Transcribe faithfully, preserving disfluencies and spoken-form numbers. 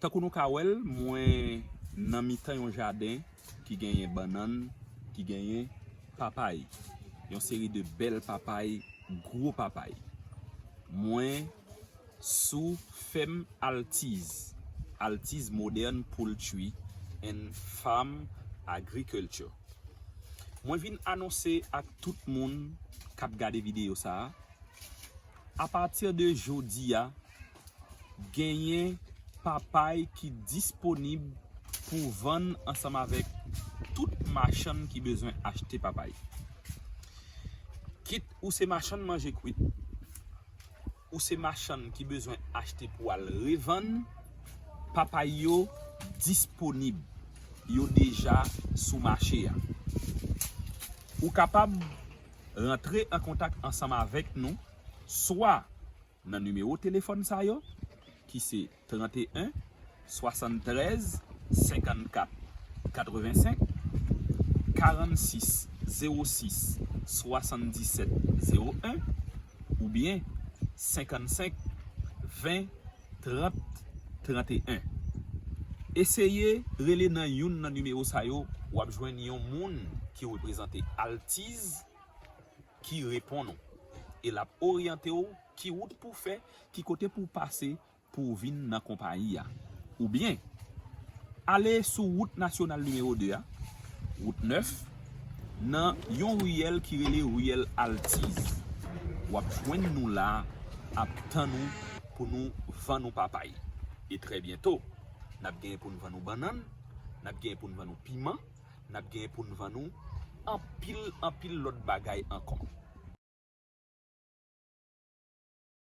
Tankou nou ka wè l, mwen nan mitan yon jaden ki genyen bannann, ki genyen papay. Yon seri de bèl papay, gwo papay. Mwen sou fèm Altiz, Altiz Modern Poultry and Farm Agriculture. Mwen vin anonse ak tout moun k ap gade videyo sa a, apati de jodi a, genyen papay ki disponib pou vann ansanm avèk tout machann ki bezwen achte papay. Kit ou se machann manje kwit, ou se machann ki bezwen achte pou al revann, papay yo disponib. Yo deja sou mache a. Ou kapab rantre an kontak ansanm avèk nou, swa nan nimewo telefòn sa yo, ki se trannteyen, swasanntrèz, senkannkat, katrevensenk, karannsis, zewo sis, swasanndisèt, zewo en, oubyen senkannsenk, ven, trant, trannteyen. Eseye rele nan youn nan nimewo sa yo, w ap jwenn yon moun ki reprezante Altiz ki reponn ou. E l ap oryante w ki wout pou w fè, ki kote pou w pase pou w vin nan konpayi a. Oubyen, ale sou wout nasyonal nimewo de a, wout nèf, nan yon riyèl ki rele riyèl Altiz. W ap jwenn nou la, ap tann ou pou nou vann ou papay. E trè byento, n ap genyen pou n vann ou bannann, n ap genyen pou n vann ou piman, n ap genyen pou n vann ou anpil, anpil lòt bagay ankò.